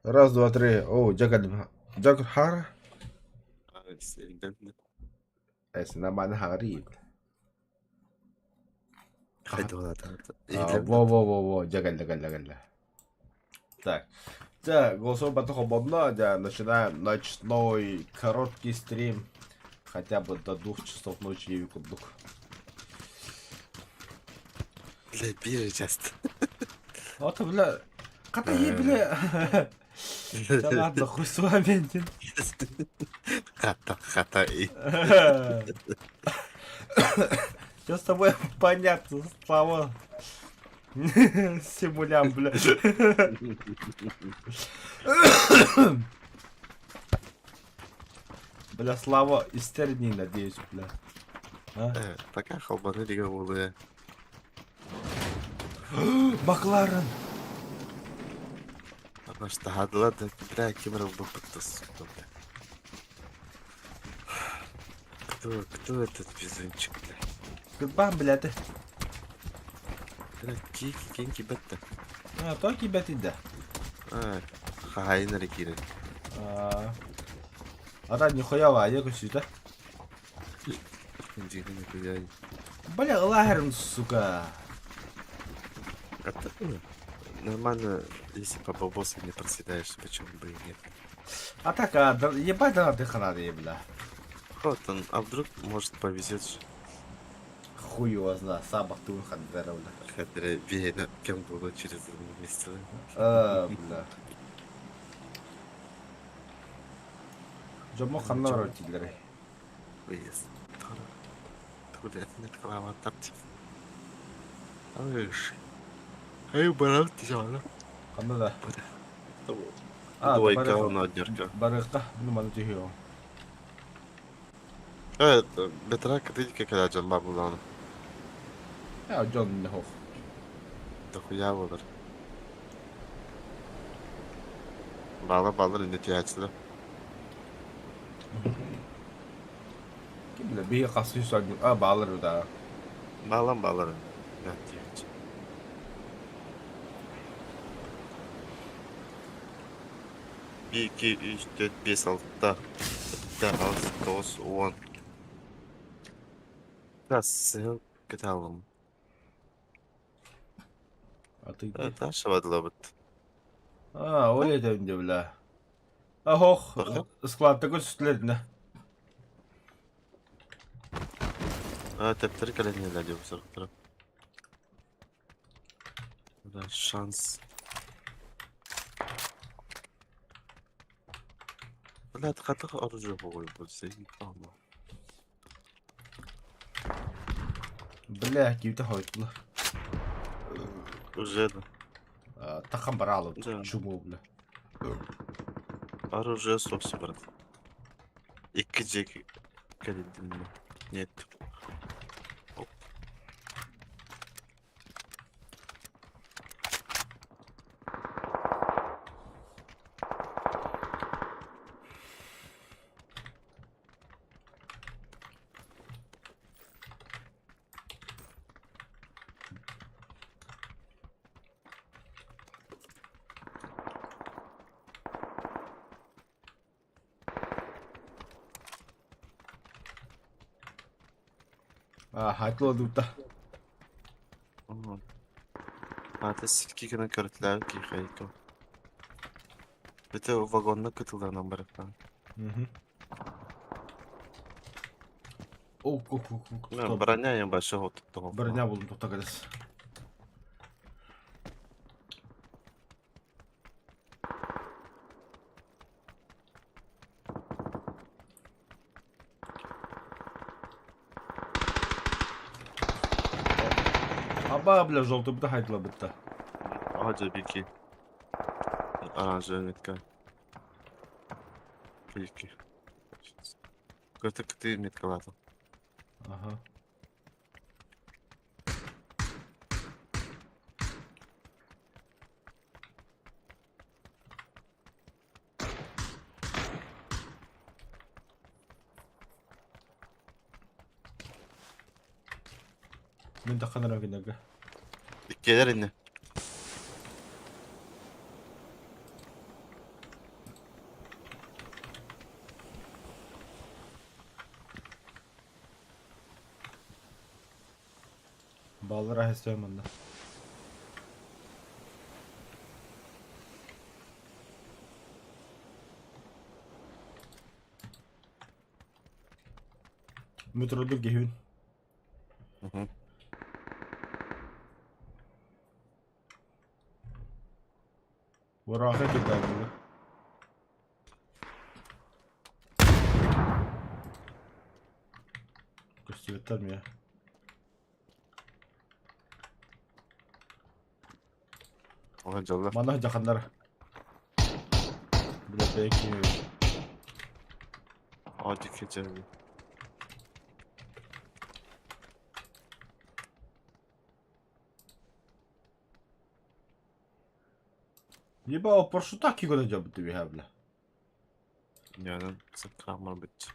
Раз, два, три. О, дьэ Дьакхар. Нормально говорит. Во-во-во-во, дьэ кэллэ, кэллэ, кэллэ. Так. Так, голосовой батл холбонно, да, начинаем ночной короткий стрим. Хотя бы до 2 часов ночи курдук. Бля, биир часто. Вот, бля, хата ей, бля. Да ладно, хуй с вами. Хата, хата и. Все с тобой понятно, Слава. Симулям, бля. Бля, Слава истерний, надеюсь, бля. А? Пока холбаны деген буолуо. Макларен! Баштаһадылар да, бля, ким эрэ ылбыппыт да, сука, бля. Кто этот везунчик, бля? Кырбаан, блядь. Бля, кии киин кибет да. А, то кибет да. А, хаһайын эрэ киирэр. А, а нихуя ва, я көсүтэ. Дьиҥэ нихуя. Бля, ылаһарым, сука. А так, ну, нормально, если по бабосам не проседаешь, почему бы и нет. А так, а, да, ебать, да, ты хана, бля. Вот он, а вдруг, может, повезет же. Хуй его знает, сабах ты хандера, бля. Хотя бейна, кем было через месяц. А, бля. Дьоммо ханна барар дииллэрий? Выезд. Эй, баран тижана. Ханна да? А, Двойка на однерка. Барыахха, ну маны түһүөҕүм. Evet, бэтэрээ кытыйка кэлэ дьон баар буоллаҕына. А, дьон не хох. Дохуя буолар. Баалар баалар инде түһээччилэр. Ким билэр, биһиги хас үс а, баалар да. Баалан баалар инде түһээччи. 1, 2, 3, 4, 5, 6, 7, 8, 9, 10. Раз, кытаалым. А ты где? Ташабадылабыт. А, ол этем де бля. А хох, складта көрсүтүлэрдинэ. А, тэптери кэлэн диэн сорохторо. Шанс. Блядь, хатах оружие буолуой Бля, киһитэ хойуттулар. Уже да. Тахан бараалы чуму, бля. Оружие сопси, брат. Икки дьиэ кэлидим. Нет. Оп. А, хатла дута. Ата ситки гына көрүтләр ки хайто. Бите вагонны кытылдан барыптан. О, о, Броня я большого тут. Броня булдум тохто кэлэс. Аба, бля, желтый быта хайтла бытта. Hadi bir Aranjör метка. Bir Көтө кыты меткалады. Ага. Мин тахханара кинилэргэ. Иккиэлэр инне. Баллар аһыстыам манна. Метроду киһибин. Мгм. Ураха кидаллы. Көстүбэттэр миэ. Оҕо дьоллор. Манна дьаханнар. Бля, бэйэ О, дикий дьоллор. Ебал, паршута кигода дьабыт түбүһэ, бля. Не, ну, может быть.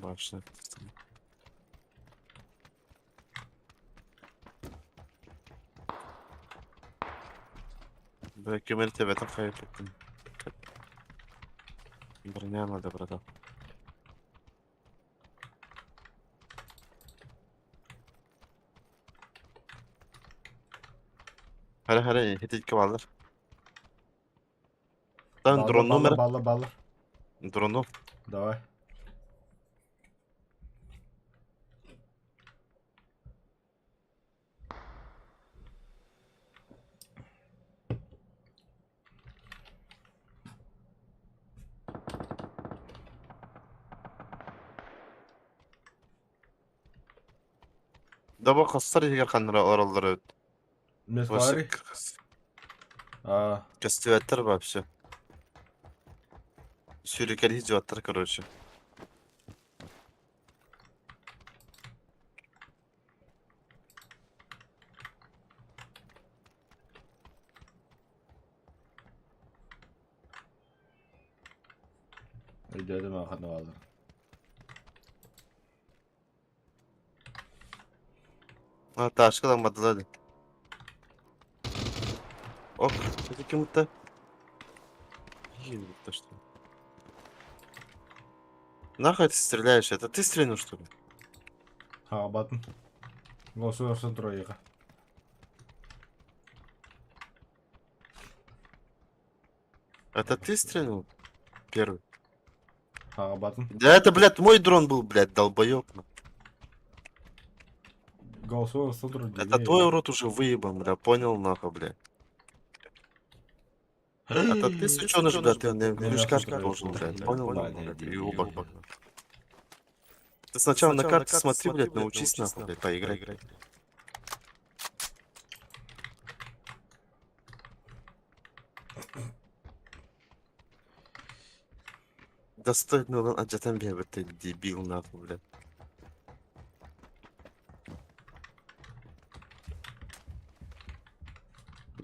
Башня. Да, кемер тебе там хайпы. Броня надо, братан. Хара хара хитик баллар. Там дрон номер. Балла, балла. Дрону. Давай. Даба хастар иһигэр ханнара олороллор эбит. Мескари? А. Көстүбэттэр вообще. Сүүрүкэлии дьуоттар короче. Өйдөөтүм ахан баалар. А, ташка бардылар дии. Ок, это кем-то. то что? Нахуй ты стреляешь? Это ты стрельнул, что ли? Хаабатын. Государство троиха. Это ты стрельнул? Первый. Хаабатын. Да это, блядь, мой дрон был, блядь, долбоёб. Голосовой Это твой рот уже выебан, бля, понял нахуй, блядь. Это ты, сучёныш, бля, ты на глюшках должен, блядь, понял нахуй, блядь, ёбак. Ты сначала на карте смотри, блядь, научись нахуй, блядь, поиграй. Да стой, ну, а там бегает, ты дебил нахуй, блядь.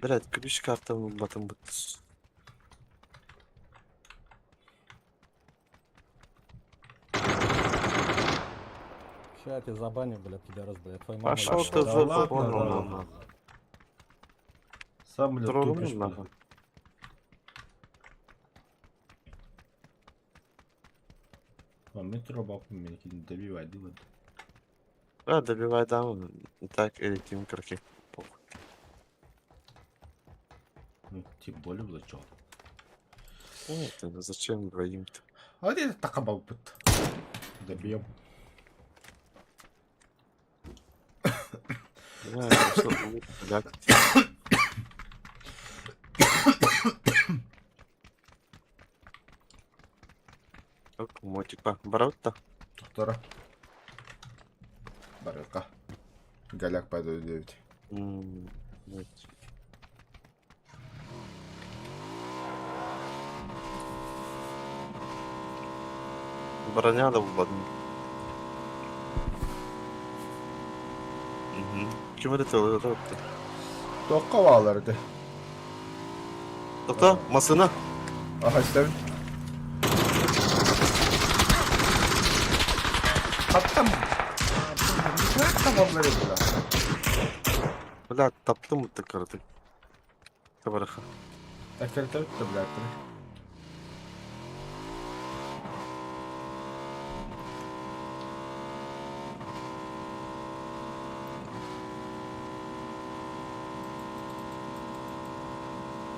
Блядь, ключ карта батым бут. Ща я тебя забаню, бля, пидорас, бля. Твою маму Пошел ебал. ты в Да жопу, ладно, понял, да. нахуй. Сам, блядь, Тронул тупишь, бля. нахуй. А метро бабку меня кинь, добивай, дымот. А, добивай даун. Так, или тим крохи. Похуй. Ну, тем более, бля, чё. Ой, ты, ну зачем двоим-то? А где это бабут? Добьем. Бля, что, блядь. Так, мотика. Баротта. Втора. Барылка. Голяк пойду 9. Вот. Броня да ладно. Угу. Ким это это? Тоққа баларды. Тоқта, масына. Аха, істемін. Қаттам. Қаттам балары бля. Бля, таптым ты карты. Табараха. Әкелте бітті, бля,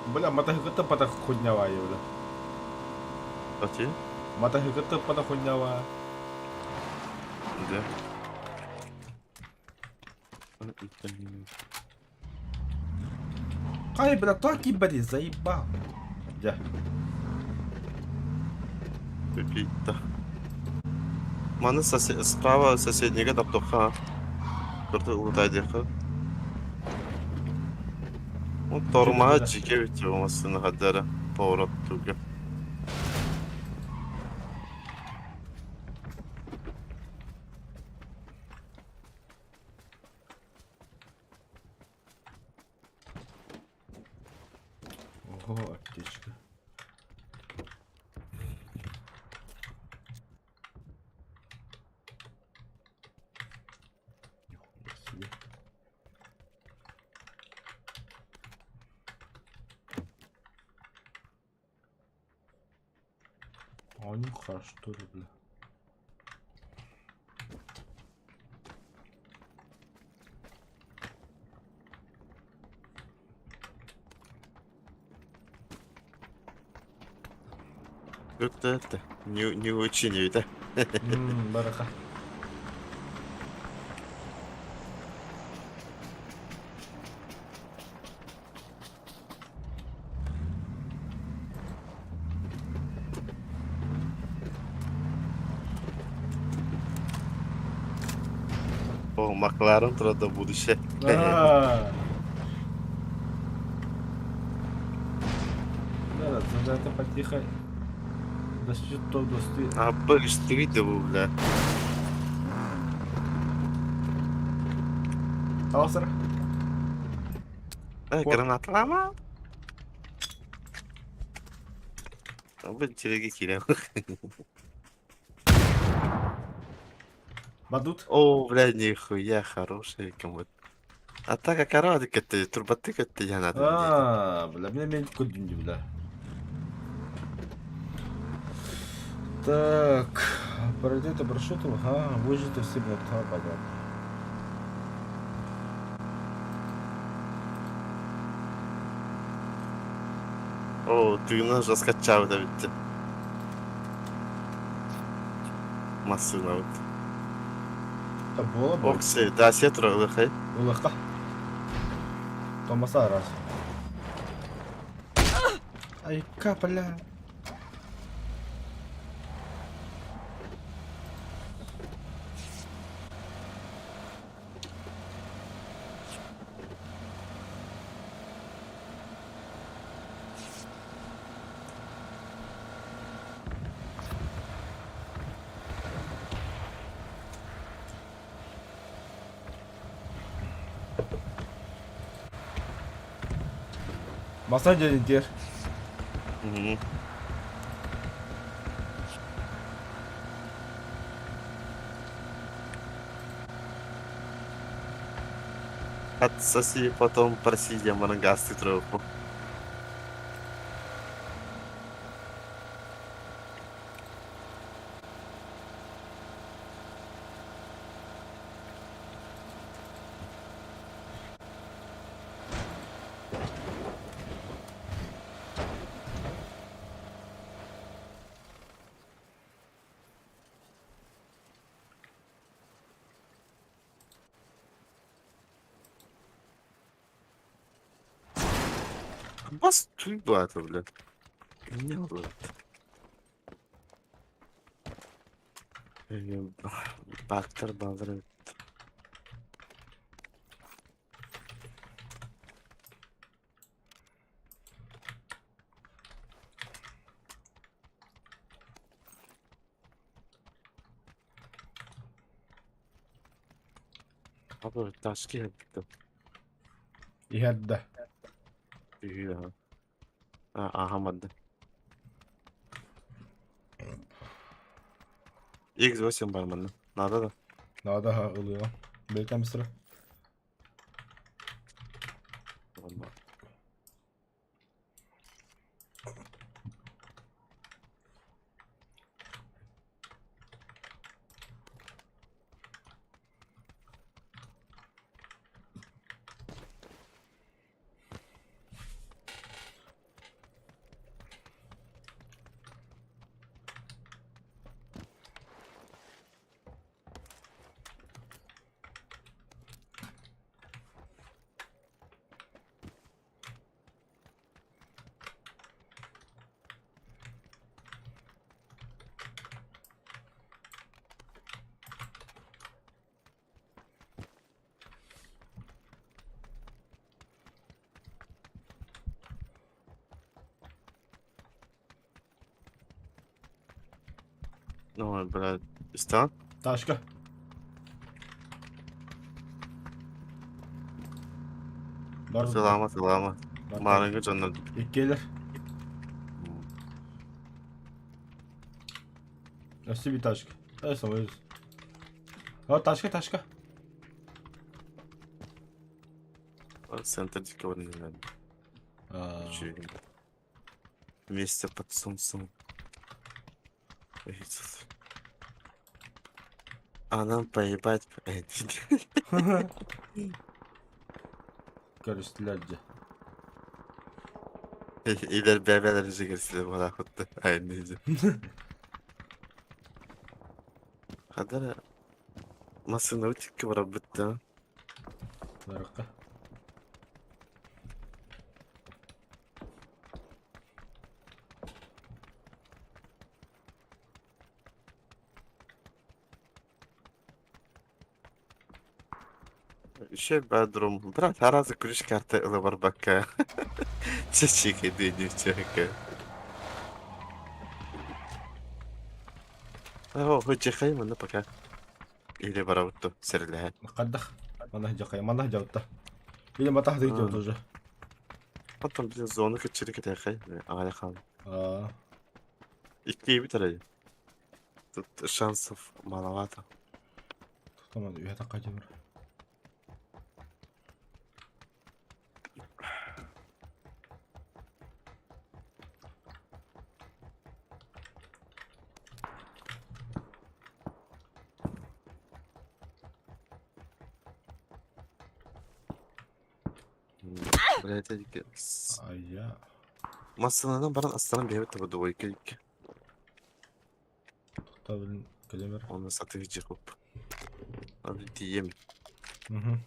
Бля, матаһыкы таппатах хуйнява бля. Ати? Матаһыкы таппатах хуйнява. Да. Хай, бля, то кибери, заебал. Дьэ. Пипита. Маны справа соседнего таптоха. Көрді улутайдыха. Ну, тормоһа дьике бит массыына хаддара поворот туга. Ого, аптечка. Нихуя себе. А у них хорошо тоже, бля. Это это не очень это. Бараха. О, Макларен турада будущее. Да, да, это потихо. Да что досты. А бык ты бля. Таусер. Граната лама. Бу телеге кирем. Бадут. О, бля, нихуя, хороший комод. Атака коротко ты, турбаты ты я надо. А, бля, мне мен күлдүм бля. Так, пройдете маршрутом, ага, выжите все, блядь, понятно. О, ты нас раскачал, да ведь. Массына вот. Да было бы. Окси, да, сетро, лыхай. Улахта. Томаса раз. Ай, капля. Масан дьэн дер. Угу. Отсоси, потом проси, я марангасты троху. Бас туйбата, бля. Не блядь. Бактер балдыр. Abi ташки yaptım. Иһэрдэ. Иә. А, ага, X8 бар манна. Надо да. Надо ылыа. Бэлтэн быстро. Ой, блядь. Истэҕин? Ташка. Бар. Сылаама, сылаама. Бар. Маарыҥҥы дьоннор. Иккиэлэр. Өссө bir ташка. Э, самолет. А, ташка, ташка. Центр диэки баран А, Үчүгэй. Вместе под солнцем. А нам поебать. Көрүстүлэр дьэ. Илэр бэбэлэр жигерсилер буолаахытты. Айнызы. Хадара массыынабыт икки барабыт да. Барыкка. Еще бедрум. Брат, аразы күрүш карта ыла барбакка. Чечик иди девчонка. О, хоть манна пока. Или барабыт сэрэлэһэн. Хайдах. Манна дьахай, манна дьалта. Или матах идет уже. Потом блин зону кыччыры кэтэхэй. Аҕайа хаал. А, Иккиэбит эрэ. Тут шансов маловато. Там үһэ такка дьыбыр. Блядь, эдики. Айя. Массыынанан баран астаран биһэбит таба двойка икки. Тохта блин, кэлэмэр. Оны сатыы жихуп. Аны тиийем. Угу.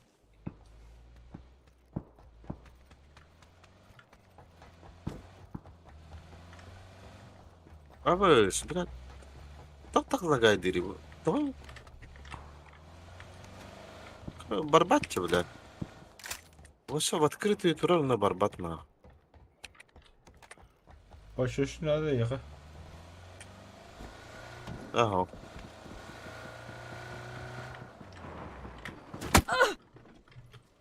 Абыш, блядь. Так так лагай дири бу. Давай. Барбатчы, блядь. Вообще в открытую турар на барбат на. Почти надо ехать. Ага.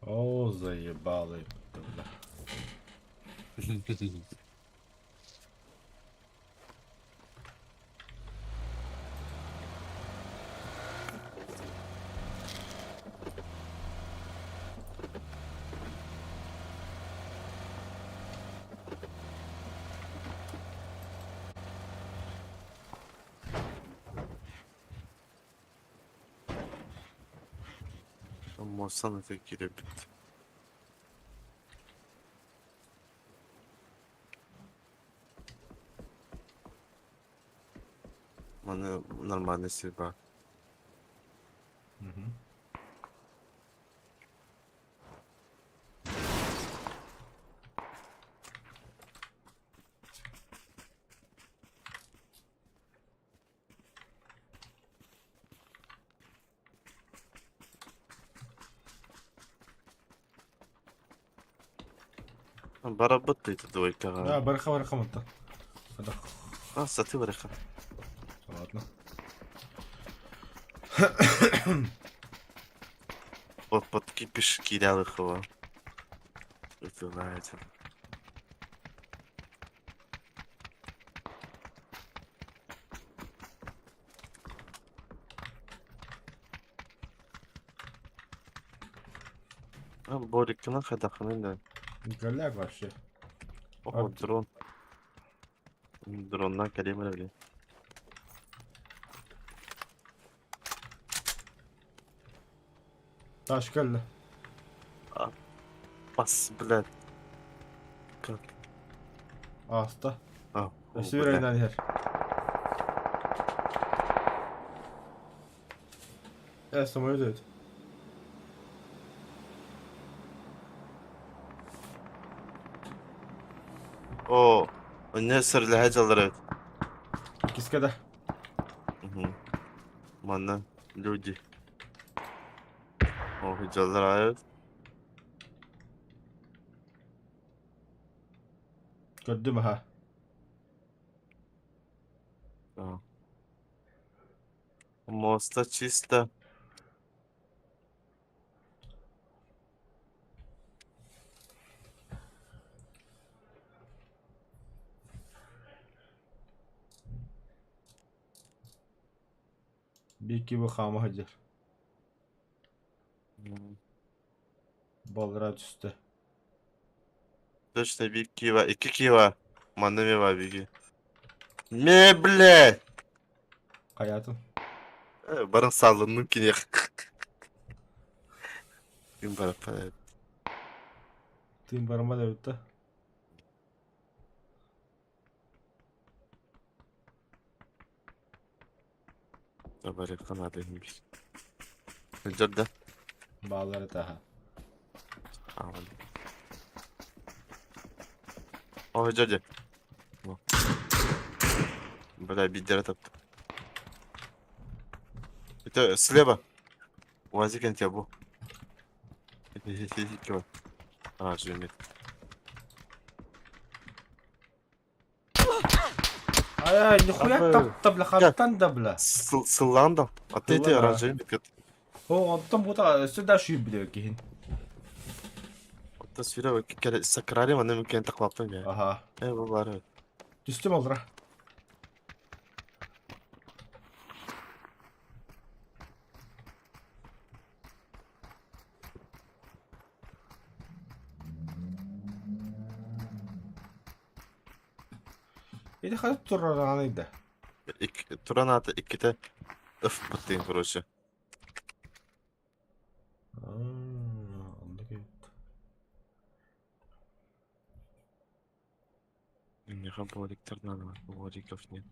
О, заебало. Бля. Моссан это киребит. Маны нормальный стрельба. Угу. Барабыт это двойка. А, барха барха мытта. А, саты бараха. Ладно. Вот под кипиш кирялых его. Это знаете. А, Борик, на хадаханы, да. Голяк вообще. О, дрон. Дрон на калимре, блин. Таш кэллэ. Бас, блядь. Как? Ааста. А, о, Өссө блядь. биир иһэр. Э, самолет эбит. О, не сырлаһа дьаллар эбит. Иккискэ да. Мгм. Манна люди. О, дьаллар эбит. Көрдүм аха. А. Моста чисто. Биир киһи хаама сылдьар. Баллара түстэ. Точно биир киева, икки киева. Манна эмиэ баар биги. Ме, блядь! Хайаатын? Барын саллынным киниэхэ. Ким бараппа. Тыын бараммат эбит да. Барыахха наада иһин биир. Сылдьар да? Бааллар этаһа. Аҕал. О, дядя. Бля, биддера тапты. Это слева. Уазик тебя бу. А, жемет. Ай, нихуя тапта, бля, хантан да, бля. Сыллаан да. А ты эти оранжевый бит. О, онтон бута сюда шүйүн биле киһин. Оттон сүрэ кэлэ сакрари манна мин кэн таклаптым я. Аха. Э бу бары. Түстүм олра. Или хата турараны да. Туран аата иккитэ ыф быттыын короче. Оннук эбит. Миэхэ боликтар надо, боликов нет.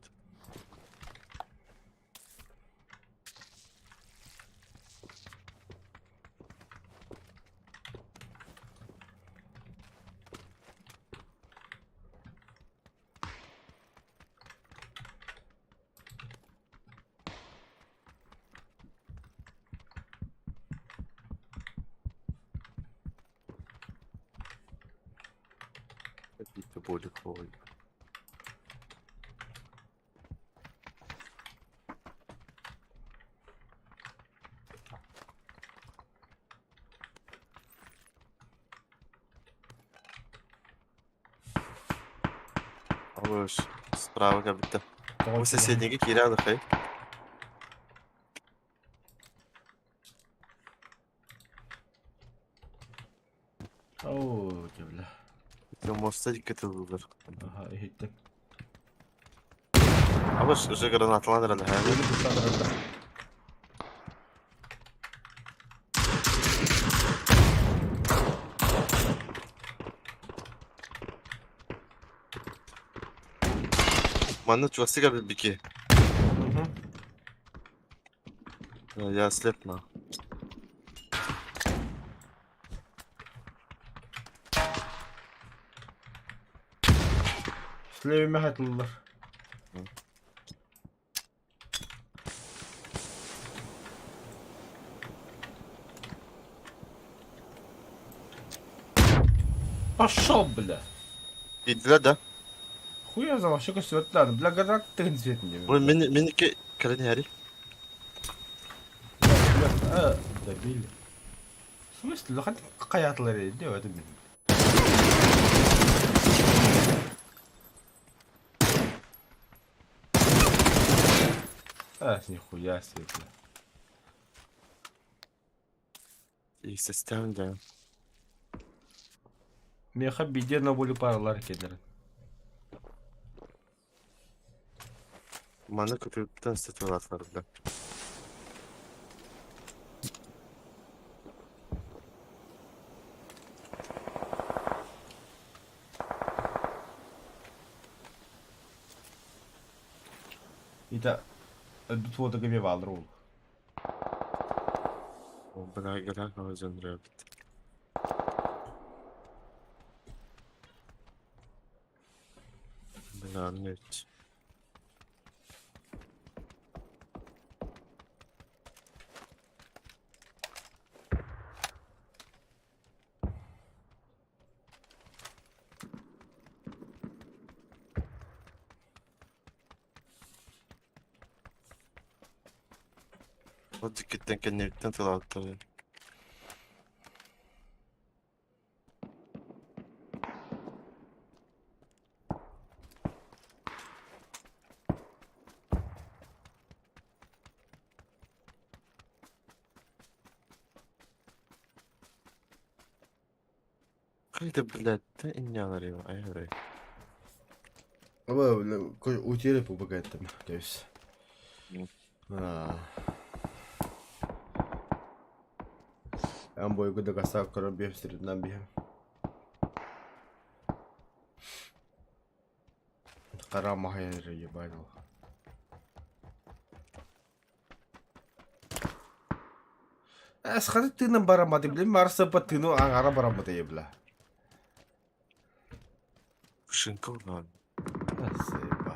Какие-то болик болик. Алыш, справа как будто. Бу соседнеге киирэ алыхай. Оо, бля. Муоста икки тыллар. Аха, иһиттим. Абыш, уже гранаталан эрэлэ. Манна чугастык эбит. Я слеп на. Слевime хатыллар. Пошел, бля. Идле да. Хуя за вообще көстүбэт бля гранат тыгын светин Бу мин миники кэлэн иһэри. Бля, добили. В смысле? Лахан каятылар ди өтүм мин. А, нихуя себе, бля. И систем да. Меха биде на волю паралар кедер. Маны көтүттэн сытылатлар бля. Ita бит фото кеме балыр ол. О, бля, гра өзөндүрө бит. Бля, нет. Ол дьиккиттэн кэннибиттэн тылааттар. Хайда, блядь, да иннялар его, ай. Утили побогатым, то есть. Эн бойгу да касаа көрөр биэм сиринэн биһэм. Хара маһайар ебать. Схаты тыынан барамматы билим марсапа тыыну аҥара бараммыта ебла. Шинка уран. Заеба.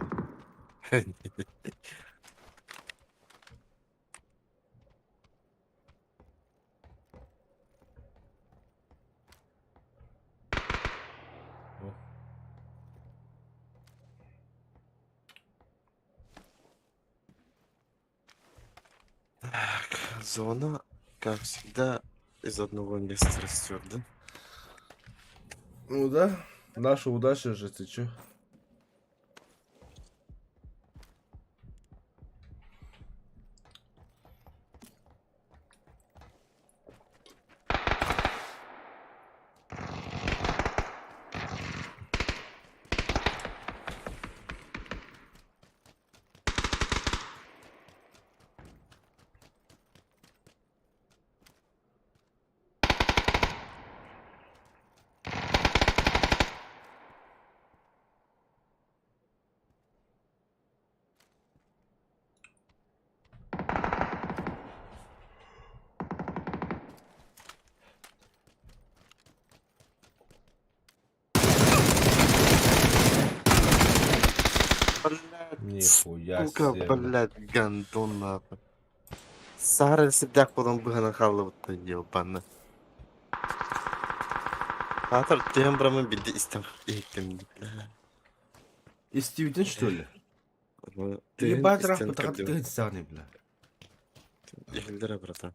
Так, зона, как всегда, из одного места растет, да? Ну да, наша удача же, ты чё? Блядь, Нихуя сука, себе. блядь, гандон нахуй. Сара всегда потом бы нахалывать ебана. Атар тембрамы билди истем иттим. Истивден что ли? Ебать рах потахат саны, бля. Ихилдер, братан.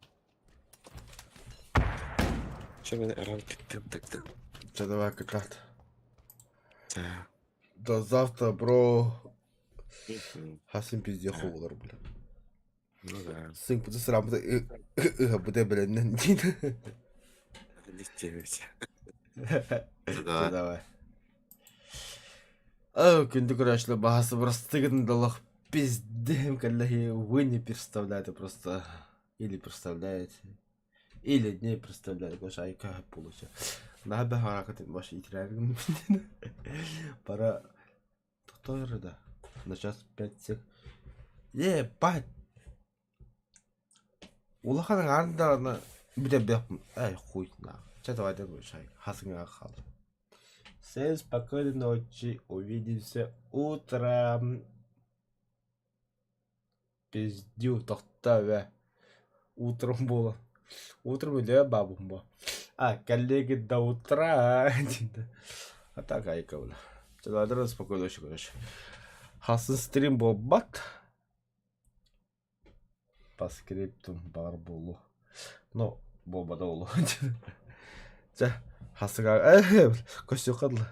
Че мен эран кеттим тогда? Че, давай катат. Да. До завтра, бро. Хасым пизде ховлар, бля. Ну да. Сын, путы срам, буде, бля, не Лететь. Да. Давай. О, күндү көрөөччүлэр баһасы просто долох пиздем, коллеги, вы не представляете просто. Или представляете, или не представляете, гоша айка получа. На бе харакат баш итрәргин. Пора Кто да? На час 5 сек. Ебать. Улахан анда бүтэ Ай хуй на. Че давай давай шай. Хасыңа хал. Всем спокойной ночи. Увидимся утром. Пиздю, тохта Утром было. Утром или бабумба. А, коллеги, до утра. А так, айка, бля. Давай, давай, спокойной ночи, короче. Хасын стрим буолбат. По скриптум бар буолу. Ну, буолбата буолу. Чэ, хасыга көстүөххэ дылы.